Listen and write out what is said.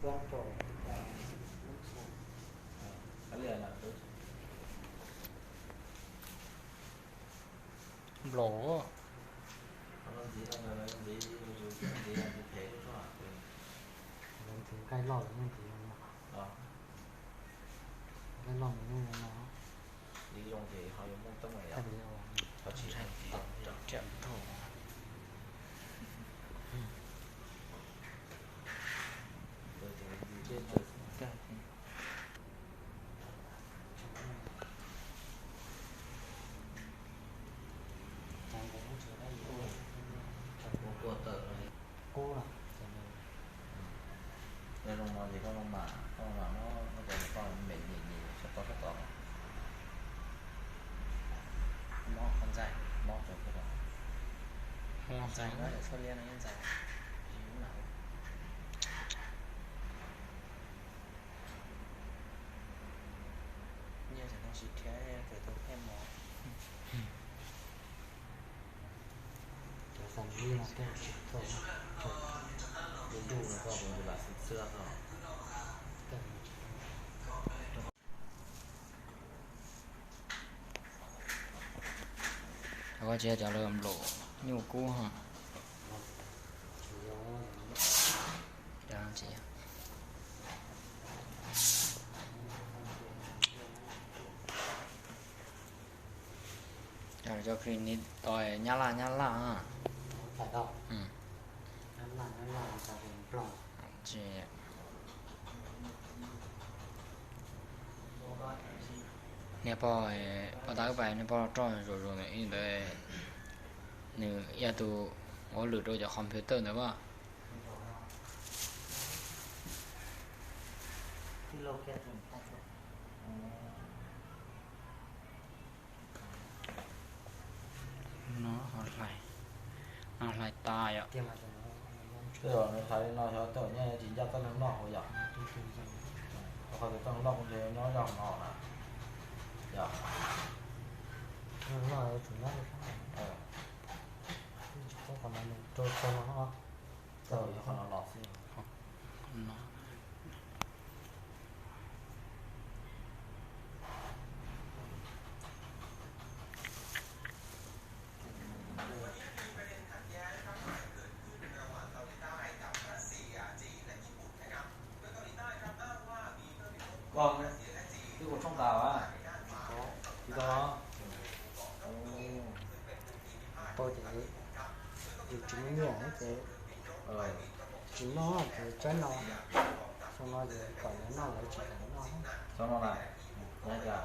Nplaum. Nqaij loj los yeej ntxiv no. Nqaij loj los yeej ntxiv no. Qub no. Yog zoo no ces koj mam, koj mam muab, koj mam mem nyem nyem sab tod sab tod. Mob qhov ntxais, mob tso koj, mob ntxais no, txhua liaj no yeej ntxais. Nyiaj tsis tau sib thiab, tau thiaj mov. Cov xam li no tej tsis tau, tus yus no koj tus yus lam xwb xwb tau. Koj tsis yog cov lawv nplaum nyuj kub ho. Cov clinic tod nyab laj nyab laj. Niag pog, pog tau wb pais, niag pog roj zuj zus ntawd, nws yog tus ua lwm rau cov computer ntawd mas. No hlais, no hlais tas yom. Tej zaum nws hlais li no xyov tej zaum nyob tsis ncaj txoj neeg noj hauv yom. Qhov tias txoj neeg noj kuv ntshe nyob zog no na. Yog. Qhov no los xwb. Koj twb ua tshooj tas as? Tsis tau. Tau ces yus tsis muaj nyiaj ces tsis noj ces tsaib no, xyoo no ces kom lawv noj lawv tsis kam noj. Xyoo no na, na cas?